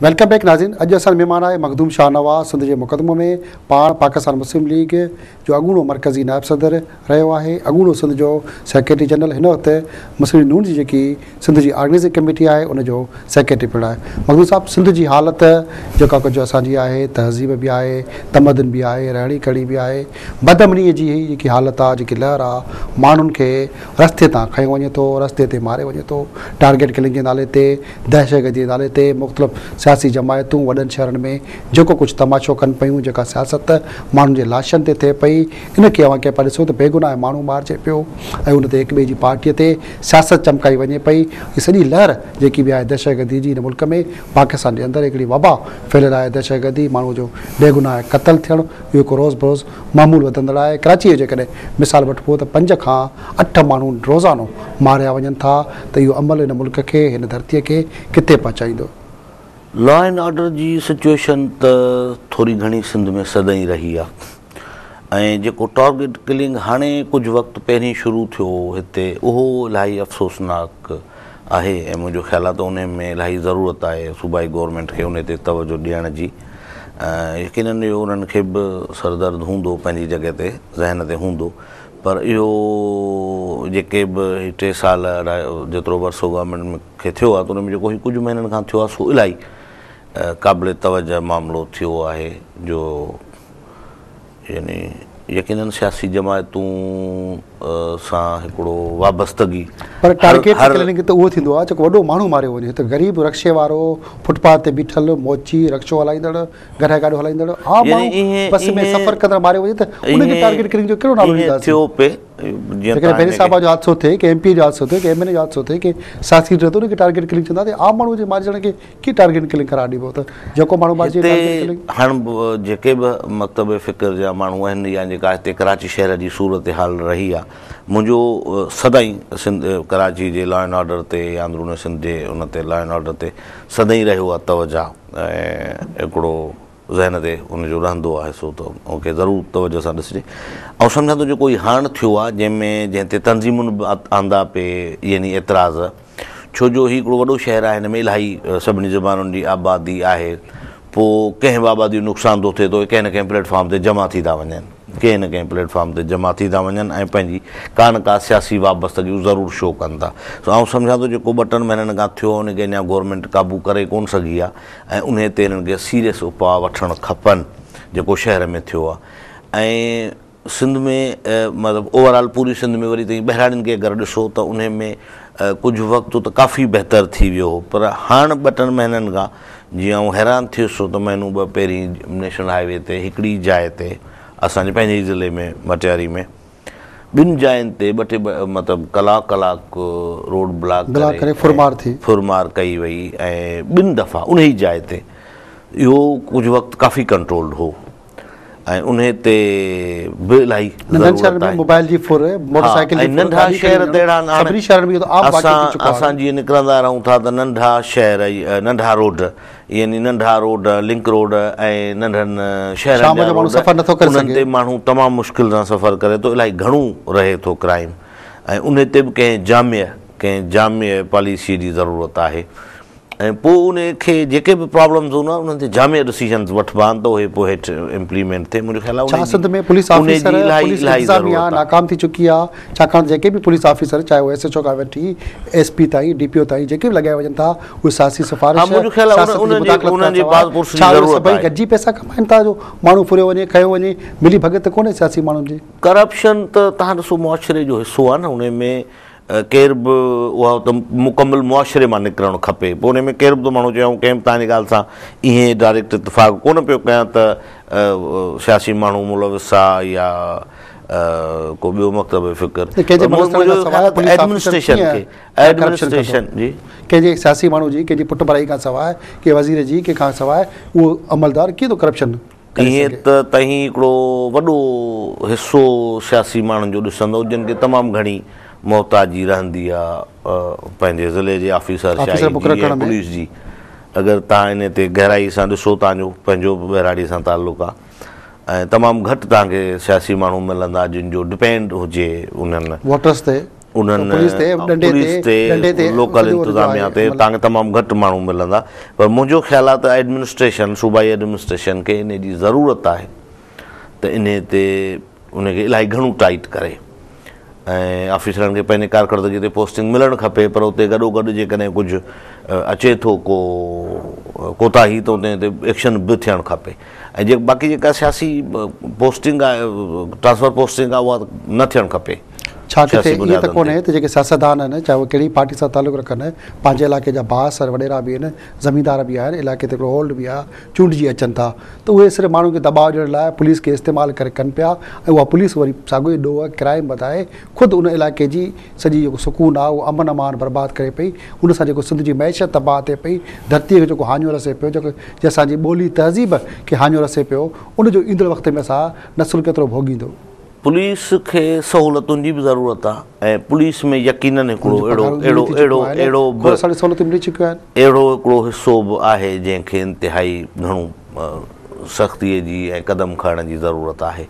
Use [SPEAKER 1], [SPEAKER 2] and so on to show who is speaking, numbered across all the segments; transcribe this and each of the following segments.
[SPEAKER 1] Welcome back ناظرين اڄ اسان جو مهمان آهي مخدوم شاهنواز سنڌ جي مقدمو ۾ پاڻ پاڪستان مسلم ليگ جو اڳوڻو مرڪزي نائب صدر رهيو آهي اڳوڻو سنڌ جو سيڪريٽري جنرل هن وقت مسلم ليگ نون جي جيڪي سنڌ جي آرگنائيزنگ ڪميٽي آهي ان جو سيڪريٽري پڻ آهي مخدوم صاحب سنڌ جي حالت جيڪا ڪجهه اسان جي آهي تهذيب به آهي تمدن به آهي رهڻي ڪهڻي به آهي بدامني جي هي جيڪي حالت آهي جيڪي لهر آهي ماڻهن کي رستي تان کنيو وڃي ٿو رستي تي ماريو وڃي ٿو ٽارگيٽ ڪلنگ جي نالي تي دهشتگردي جي نالي تي مختلف سياسي جماعتون وڏن شهرن ۾ جيڪو ڪجهه تماشو ڪن پيون، جيڪا سياست ماڻهن جي لاشن تي ٿئي پئي، ان کي اوهان ڪيئن پيا ڏسو ته بيگناهه ماڻهو مارجي پيو ۽ ان تي هڪ ٻئي جي پارٽيء تي سياست چمڪائي وڃي پئي. هي سڄي لهر جيڪي به آهي دهشتگردي جي هن ملڪ ۾ پاڪستان جي اندر هڪڙي وبا ڦهليل آهي دهشتگردي ماڻهوء جو بيگناهه قتل ٿيڻ اهو هڪ روز بروز معمول وڌندڙ آهي. ڪراچيء جو جيڪڏهن مثال وٺبو ته پنج کان اٺ ماڻهو روزانو ماريا وڃن ٿا ته اهو عمل هن ملڪ کي، هن ڌرتيء کي ڪٿي پهچائيندو؟
[SPEAKER 2] لا اينڊ آرڊر جي سچوئيشن ته ٿوري گهڻي سنڌ ۾ سدائين رهي آ ۽ جيڪو ٽارگيٽ ڪلنگ هاڻي ڪجهه وقت پهرين شروع ٿيو هتي اهو الاهي افسوسناڪ آهي ۽ منهنجو خيال آ ته انهي ۾ الاهي ضرورت آهي صوبائي گورنمينٽ کي انهي تي توجه ڏيڻ جي يقينن اهو انهن کي به سردرد هوندو پنهنجي جڳهه تي ذهن تي هوندو پر اهو جيڪي به هي ٽي سال اڍائي جيترو به عرصو گورنمينٽ کي ٿيو آهي ته ان ۾ جيڪو هي ڪجهه مهينن کان ٿيو آهي سو الاهي قابل توجه معاملو ٿيو آهي جو يعني يقينن سياسي جماعتون سان هڪڙو وابستگي
[SPEAKER 1] پر ٽارگيٽ ڪلنگ ته اهو ٿيندو آهي جيڪو وڏو ماڻهو ماريو وڃي هت غريب رڪشي وارو فٽ پاٿ تي بيٺل موچي رڪشو هلائيندڙ گڏهه گاڏو هلائيندڙ عام ماڻهو بس ۾ سفر ڪندڙ ماريو وڃي ته ان کي ٽارگيٽ ڪلنگ جو ڪهڙو نالو ڏينداسين؟
[SPEAKER 2] ٿيو پئي
[SPEAKER 1] جيئن جيڪڏهن بيري صاحب جو حادثو ٿئي ڪي ايم پي جو حادثو ٿئي ڪي ايم اين اي جو حادثو ٿئي ڪي سياسي ليڊر ته ان کي ٽارگيٽ ڪلنگ چوندا ته عام ماڻهو جي مارجڻ کي ڪي ٽارگيٽ ڪلنگ قرار ڏبو ته جيڪو ماڻهو مارجي ٽارگيٽ ڪلنگ.
[SPEAKER 2] هاڻ جيڪي به مڪتب فڪر جا ماڻهو آهن يا جيڪا هتي ڪراچي شهر جي صورتحال رهي آهي منهنجو سدائين سنڌ ڪراچي جي لا اينڊ آرڊر تي يا اندرون سنڌ جي ان تي لا اينڊ آرڊر تي سدائين رهيو آهي توجه ۽ هڪڙو ذهن تي ان جو رهندو آهي سو ته ان کي ضرور توجه سان ڏسجي. آئون سمجهان ٿو جيڪو هي هاڻ ٿيو آهي جنهن ۾ جنهن تي تنظيمن به آندا پئي يعني اعتراض ڇو جو هي هڪڙو وڏو شهر آهي هن ۾ الاهي سڀني زبانن جي آبادي آهي پوء ڪنهن به آبادي جو نقصان ٿو ٿئي ته اهي ڪنهن نه ڪنهن پليٽ فارم تي جمع ٿي ٿا وڃن ڪنهن نه ڪنهن پليٽ فارم تي جمع ٿي ٿا وڃن ۽ پنهنجي ڪا نه ڪا سياسي وابستگي ضرور شو ڪن ٿا سو آئون سمجهان ٿو جيڪو ٻه ٽن مهينن کان ٿيو ان کي اڃا گورنمينٽ قابو ڪري ڪونه سگهي آهي ۽ انهي تي هنن کي سيريس اپاء وٺڻ کپن جيڪو شهر ۾ ٿيو آهي ۽ سنڌ ۾ مطلب اوور آل پوري سنڌ ۾ وري تئين ٻهراڙين کي اگر ڏسو ته انهي ۾ ڪجهه وقت ته ڪافي بهتر ٿي ويو هو پر هاڻ ٻه ٽن مهينن کان جيئن آئون حيران ٿيس ته مهينو ٻه پهرين نيشنل هاء وي تي هڪڙي جاء تي اسان جي پنهنجي ئي ضلعي ۾ مٽياري ۾ ٻن جاين تي ٻه ٽي مطلب ڪلاڪ ڪلاڪ روڊ بلاڪ
[SPEAKER 1] ڪري ڦرمار ٿي
[SPEAKER 2] ڦرمار ڪئي وئي ۽ ٻن دفعا انهي جاء تي اهو ڪجهه وقت ڪافي ڪنٽرولڊ هو ۽ انهي تي به الاهي
[SPEAKER 1] ننڍن شهرن ۾ موبائل جي ڦر، موٽر سائيڪل جي ڦر،
[SPEAKER 2] ننڍا شهر ته اهڙا آهن
[SPEAKER 1] سڀني شهرن ۾ اهو ته عام واقعو ٿي چڪو آهي.
[SPEAKER 2] اسان جيئن نڪرندا رهون ٿا ته ننڍا شهر ننڍا روڊ يعني ننڍا روڊ لنڪ روڊ ۽ ننڍن شهرن جا روڊ انهن تي ماڻهو تمام مشڪل سان سفر ڪري ٿو الاهي گهڻو رهي ٿو ڪرائيم ۽ انهي تي به ڪنهن جامع ڪنهن جامع پاليسي جي ضرورت آهي. ۽ پوء ان کي جيڪي به پرابلمز هوندا انهن تي جامع ڊسيزنز وٺبا آهن ته اهي پوء هيٺ امپليمينٽ ٿئي منهنجو خيال آهي
[SPEAKER 1] ڇا سنڌ ۾ پوليس آفيسر پوليس انتظاميا ناڪام ٿي چڪي آهي ڇاڪاڻ ته جيڪي به پوليس آفيسر چاهي اهي ايس ايڇ او کان وٺي ايس پي تائين ڊي پي او تائين جيڪي به لڳايا وڃن ٿا اهي سياسي سفارش
[SPEAKER 2] سياست جي مداخلت کان سواء
[SPEAKER 1] ڇا اهي سڀئي گڏجي پئسا ڪمائن ٿا جو ماڻهو ڦريو وڃي کنيو وڃي ملي ڀڳت ڪونهي سياسي ماڻهن جي.
[SPEAKER 2] ڪرپشن ته تهان ڏسو معاشري جو حصو آهي نه انهي ۾ ڪير به اها ته مڪمل معاشري مان نڪرڻ کپي پوء انهي ۾ ڪير به ٿو ماڻهو چئي آئون ڪنهن به توهان جي ڳالهه سان ائين ڊائريڪٽ اتفاق ڪونه پيو ڪيان ته سياسي ماڻهو ملوث آ يا ڪو ٻيو مڪتب فڪر
[SPEAKER 1] ڪنهن جي ملوث ٿيڻ کان سواء پوليس آفيسر
[SPEAKER 2] ڪيئن ڪرپشن ڪندو؟ جي
[SPEAKER 1] ڪنهن جي سياسي ماڻهو جي ڪنهن جي پٽ ڀرائي کان سواء ڪنهن وزير جي ڪنهن کان سواء اهو عملدار ڪيئن ٿو ڪرپشن ڪري
[SPEAKER 2] ائين
[SPEAKER 1] سگهي.
[SPEAKER 2] ته تهين هڪڙو وڏو حصو سياسي ماڻهن جو ڏسندؤ جن کي تمام گهڻي محتاجي رهندي آ پنهنجي ضلعي جي آفيسر
[SPEAKER 1] آفيسر
[SPEAKER 2] شاهي
[SPEAKER 1] مقرر
[SPEAKER 2] جي
[SPEAKER 1] ڪرڻ
[SPEAKER 2] ۽
[SPEAKER 1] ۾.
[SPEAKER 2] پوليس جي اگر تهان انهي تي گهرائي سان ڏسو تهان جو پنهنجو به ٻهراڙي سان تعلق آ ۽ تمام گهٽ تهان کي سياسي ماڻهو ملندا جن جو ڊپينڊ هجي انهن
[SPEAKER 1] ووٽرس تي.
[SPEAKER 2] انهن پوليس تي لوڪل انتظاميا تي توهان کي تمام گهٽ ماڻهو ملندا پر منهنجو خيال آهي ته ايڊمنسٽريشن صوبائي ايڊمنسٽريشن کي انهي جي ضرورت آهي ته انهي تي ان کي الاهي گهڻو ٽائيٽ ڪري ۽ آفيسرن کي پنهنجي ڪارڪردگي تي پوسٽنگ ملڻ کپي پر اتي گڏو گڏ جيڪڏهن ڪجهه اچي ٿو ڪو ڪوتاهي ته اتي تي ايڪشن به ٿيڻ کپي ۽ جي باقي جيڪا سياسي پوسٽنگ آهي ٽرانسفر پوسٽنگ آهي اها نه ٿيڻ کپي.
[SPEAKER 1] ڇا ڪٿي ائين ته ڪونهي ته جيڪي سياستدان آهن چاهي اهي ڪهڙي پارٽي سان تعلق رکن پنهنجي علائقي جا بااثر وڏيرا به آهن زميندار به آهن علائقي تي هڪڙو هولڊ به آهي چونڊجي اچن ٿا ته اهي صرف ماڻهن کي دٻاء ڏيڻ لاء پوليس کي استعمال ڪري ڪن پيا ۽ اها پوليس وري ساڳيو ئي ڏوهه ڪرائيم وڌائي خود ان علائقي جي سڄي جيڪو سڪون آهي اهو امن امان برباد ڪري پئي ان سان جيڪو سنڌ جي معيشت تباهه ٿئي پئي ڌرتي کي جيڪو هاڃو رسي پيو جيڪو جي اسان جي ٻولي تهذيب کي هاڃو رسي پيو ان جو ايندڙ وقت ۾ اسان نسل ڪيترو ڀوڳيندو.
[SPEAKER 2] پوليس کي سهولتن جي به ضرورت آ ۽ پوليس ۾ يقينن هڪڙو اهڙو اهڙو اهڙو اهڙو به اهڙو هڪڙو حصو به آهي جنهن کي انتهائي گهڻو سختي جي ۽ قدم کڻڻ جي ضرورت آهي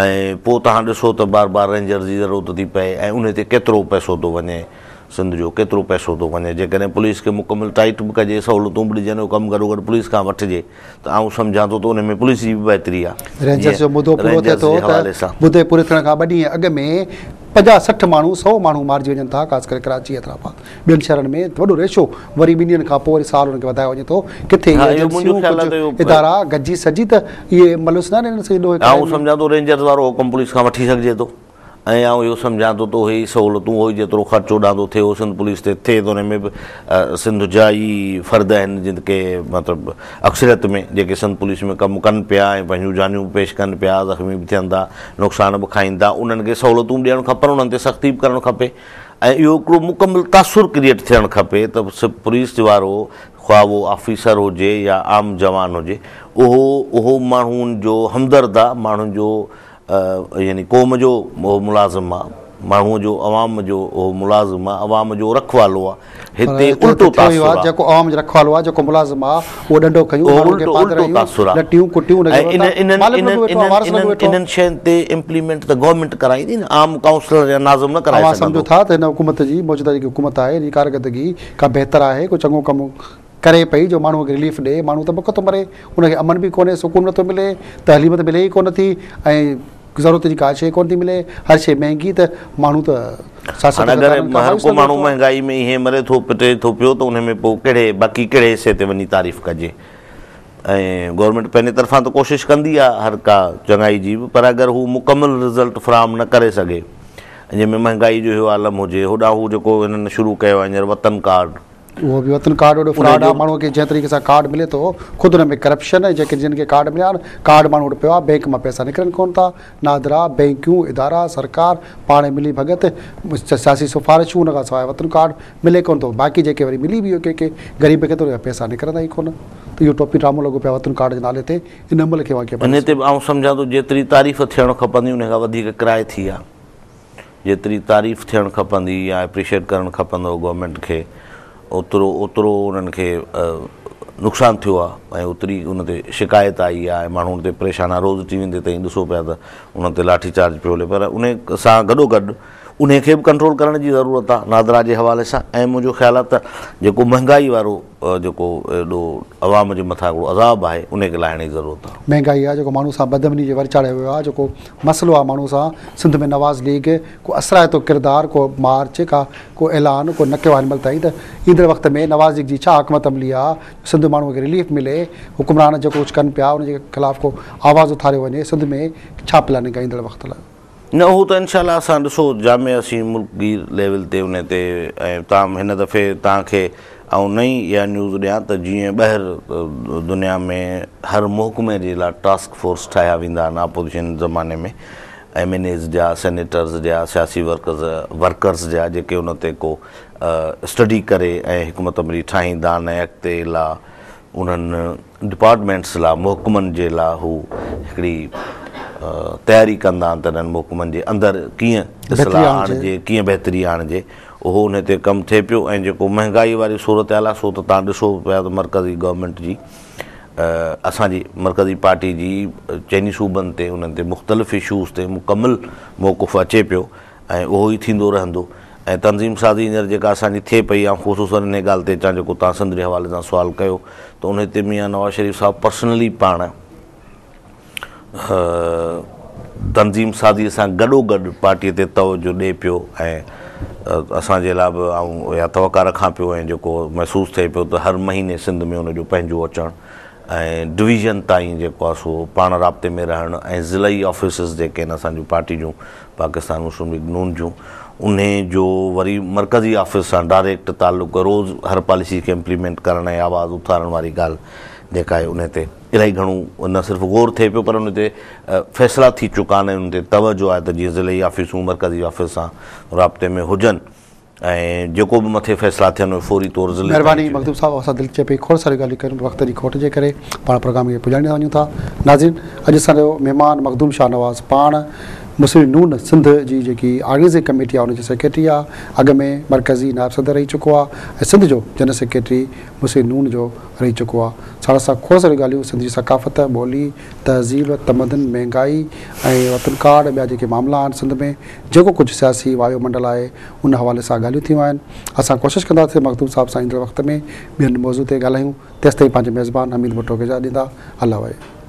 [SPEAKER 2] ۽ پوء توهان ڏسو ته بار بار رينجرز جي ضرورت ٿي پئي ۽ انهي تي ڪيترو پئسو ٿو وڃي سنڌ جو ڪيترو پئسو ٿو وڃي جيڪڏهن پوليس کي مڪمل ٽائيٽ به ڪجي سهولتون به ڏجن اهو ڪم گڏوگڏ پوليس کان وٺجي ته آئون سمجهان ٿو ته ان ۾ پوليس جي به بهتري آ.
[SPEAKER 1] رينجرز جو مدو پورو ٿئي ٿو ته مدي پوري ٿيڻ کان ٻه ڏينهن اڳ ۾ 50 60 ماڻهو سئو ماڻهو مارجي وڃن ٿا خاص ڪري ڪراچي حيدرآباد ٻين شهرن ۾ وڏو ريشو وري ٻن ڏينهن کان پوء وري سال انهن کي وڌايو وڃي ٿو ڪٿي اهي ايجنسيون ڪجهه ادارا گڏجي سڏجي ته اهي ملوث نه آهن انهن سڄي ڏوهه
[SPEAKER 2] آئون سمجهان ٿو رينجرز وارو حڪم پوليس کان وٺي سگهجي ٿو. ۽ آئون اهو سمجهان ٿو ته اهي ئي سهولتون، اهو ئي جيترو خرچ هوڏانهن ٿو ٿئي اهو سنڌ پوليس تي ٿئي ته ان ۾ به سنڌ جا ئي فرد آهن جن کي مطلب اڪثريت ۾ جيڪي سنڌ پوليس ۾ ڪم ڪن پيا ۽ پنهنجون جانيون به پيش ڪن پيا، زخمي به ٿين ٿا، نقصان به کائين ٿا، انهن کي سهولتون به ڏيڻ کپن، انهن تي سختي به ڪرڻ کپي ۽ اهو هڪڙو مڪمل تاثر ڪريئيٽ ٿيڻ کپي ته پوليس وارو خواه اهو آفيسر هجي يا عام جوان هجي اهو اهو ماڻهن جو همدرد آ، ماڻهن جو يعني قوم جو اهو ملازم آ، ماڻهوء جو عوام جو اهو ملازم آ، عوام جو رکوالو آ، هتي الٽو تاثر آ.
[SPEAKER 1] جيڪو عوام جو رکوالو آ، جيڪو ملازم آ، اهو ڏنڊو کنيون ماڻهن کي پادر هنيون، لٽيون ڪٽيون ان کي
[SPEAKER 2] ۽ مالڪ لڳو ويٺو آ، وارث لڳو ويٺو آ. انهن شين تي امپليمينٽ ته گورنمينٽ ڪرائيندي نه، عام ڪائونسلر يا ناظم نه ڪرائي
[SPEAKER 1] اوهان سمجهو
[SPEAKER 2] سگهندو.
[SPEAKER 1] ٿا ته هن حڪومت جي موجوده جيڪي حڪومت آهي ان جي ڪارڪردگي ڪا بهتر آهي، ڪو چڱو ڪم ڪري پئي جو ماڻهوء کي رليف ڏئي، ماڻهو ته بک ٿو مري، ان کي امن به ڪونهي، سڪون نٿو ملي، تعليم ته ملي ئي ڪونه ٿي ۽ ضرورت جي ڪا شيء ڪونه ٿي ملي، هر شيء مهنگي ته ماڻهو ته سياست
[SPEAKER 2] هاڻ اگر هر ڪو ماڻهو مهنگائي ۾ ائين مري ٿو پٽي ٿو پيو ته ان ۾ پوء ڪهڙي باقي ڪهڙي حصي تي وڃي تعريف ڪجي ۽ گورنمينٽ پنهنجي طرفان ته ڪوشش ڪندي آهي هر ڪا چڱائي جي به پر اگر هو مڪمل رزلٽ فراهم نه ڪري سگهي جنهن ۾ مهنگائي جو اهو عالم هجي هوڏانهن هو جيڪو هنن شروع ڪيو آهي هينئر وطن ڪارڊ
[SPEAKER 1] اهو به وطن ڪارڊ وڏو فراڊ آهي ماڻهو کي جنهن طريقي سان ڪارڊ ملي ٿو خود ان ۾ ڪرپشن ۽ جيڪي جن کي ڪارڊ مليا آهن ڪارڊ ماڻهو وٽ پيو آهي بينڪ مان پئسا نڪرن ڪونه ٿا نادرا بينڪيون ادارا سرڪار پاڻ ملي ڀڳت سياسي سفارشون ان کان سواء وطن ڪارڊ ملي ڪونه ٿو باقي جيڪي وري ملي به ويو ڪنهن کي غريب کي ته ان جا پئسا نڪرندا ئي ڪونه ته اهو ٽوپي ڊرامو لڳو پيو آهي وطن ڪارڊ جي نالي تي ان عمل کي واقعي
[SPEAKER 2] انهي تي به آئون سمجهان ٿو جيتري تعريف ٿيڻ کپندي انهي کان وڌيڪ ڪرائي ٿي آهي. جيتري تعريف ٿيڻ کپندي يا اپريشيٽ ڪرڻ کپندو گورنمينٽ کي اوترو اوترو انهن کي نقصان ٿيو آهي ۽ اوتري ان تي شڪايت آئي آهي ۽ ماڻهو ان تي پريشان آهي روز ٽي وين تي تائين ڏسو پيا ته انهن تي لاٺي چارج پيو هلي پر ان سان گڏو گڏ انهي کي به ڪنٽرول ڪرڻ جي ضرورت آهي نادرا جي حوالي سان ۽ منهنجو خيال آهي ته جيڪو مهنگائي وارو جيڪو ايڏو عوام جي مٿان هڪڙو عذاب آهي انهي کي لاهڻ جي ضرورت آهي.
[SPEAKER 1] مهنگائي آهي جيڪو ماڻهو سان بدامني جي ور چاڙهيو ويو آهي جيڪو مسئلو آهي ماڻهو سان سنڌ ۾ نواز ليگ ڪو اثرائتو ڪردار ڪو مارچ ڪا ڪو اعلان ڪو نه ڪيو آهي هن مهل تائين ته ايندڙ وقت ۾ نواز ليگ جي ڇا حڪمت عملي آهي جو سنڌ ماڻهو کي رليف ملي حڪمران جيڪو ڪجهه ڪن پيا ان جي خلاف ڪو آواز اٿاريو وڃي سنڌ ۾ ڇا پلاننگ آهي ايندڙ وقت لاء.
[SPEAKER 2] نه اهو ته انشاء الله اسان ڏسو جامع اسين ملڪ گير ليول تي انهي تي ۽ تان هن دفعي توهان کي آئون نئين اها نيوز ڏيان ته جيئن ٻاهر دنيا ۾ هر محڪمي جي لاء ٽاسڪ فورس ٺاهيا ويندا آهن اپوزيشن زماني ۾ ايم اين ايز جا سينيٽرز جا سياسي ورڪرز ورڪرز جا جيڪي ان تي ڪو اسٽڊي ڪري ۽ حڪمت عملي ٺاهيندا آهن ۽ اڳتي لا انهن ڊپارٽمينٽس لا محڪمن جي لا هو هڪڙي تياري ڪندا آهن ته انهن محڪمن جي اندر ڪيئن اصلاح آڻجي ڪيئن بهتري آڻجي اهو انهي تي ڪم ٿئي پيو ۽ جيڪو مهنگائي واري صورتحال آهي سو ته توهان ڏسو به پيا ته مرڪزي گورنمينٽ جي اسان جي مرڪزي پارٽي جي چئني صوبن تي انهن تي مختلف اشوز تي مڪمل موقف اچي پيو ۽ اهو ئي ٿيندو رهندو ۽ تنظيم سازي هينئر جيڪا اسان جي ٿئي پئي آئون خصوصن انهي ڳالهه تي اچان جيڪو توهان سنڌ جي حوالي سان سوال ڪيو ته انهي تي ميان نواز شريف صاحب پرسنلي پاڻ تنظيم سازي سان گڏو گڏ پارٽي تي توجه ڏئي پيو ۽ اسان جي لاء به آئون اها توقع رکان پيو ۽ جيڪو محسوس ٿئي پيو ته هر مهيني سنڌ ۾ ان جو پنهنجو اچڻ ۽ ڊويزن تائين جيڪو آهي سو پاڻ رابطي ۾ رهڻ ۽ ضلعي آفيسز جيڪي آهن اسان جون پارٽي جون پاڪستان مسلم ليگ نون جون انهي جو وري مرڪزي آفيس سان ڊائريڪٽ تعلق روز هر پاليسي کي امپليمينٽ ڪرڻ ۽ آواز اٿارڻ واري ڳالهه جيڪا آهي انهي تي الاهي گهڻو نه صرف غور ٿئي پيو پر ان تي فيصلا ٿي چڪا آهن ۽ ان تي توجه آهي ته جيئن ضلعي آفيسون مرڪزي آفيس سان رابطي ۾ هجن ۽ جيڪو به مٿي فيصلا ٿين اهي فوري طور ضلعي تائين
[SPEAKER 1] مهرباني
[SPEAKER 2] اچي وڃن.
[SPEAKER 1] مخدوم صاحب اسان دل چئي پئي کوڙ ساريون ڳالهيون ڪريون پر وقت جي کوٽ جي ڪري پاڻ پروگرام کي پڄاڻيندا وڃون ٿا ناظرين اڄ اسان جو مهمان مخدوم شاهنواز پاڻ مسلم نون سنڌ جي جيڪي آرگنائيزنگ ڪميٽي آهي ان جو سيڪريٽري آهي اڳ ۾ مرڪزي نائب صدر رهي چڪو آهي ۽ سنڌ جو جنرل سيڪريٽري مسلم نون جو رهي چڪو آهي ساڻس اسان کوڙ ساريون ڳالهيون سنڌ جي ثقافت ٻولي تهذيب تمدن مهنگائي ۽ وطن ڪارڊ ٻيا جيڪي معاملا آهن سنڌ ۾ جيڪو ڪجهه سياسي وايو منڊل آهي ان حوالي سان ڳالهيون ٿيون آهن. اسان ڪوشش ڪنداسين مخدوم صاحب سان ايندڙ وقت ۾ ٻين موضوع تي ڳالهايون. تيستائين پنهنجي ميزبان حميد ڀٽو کي اجازت ڏيندا. الله وحي.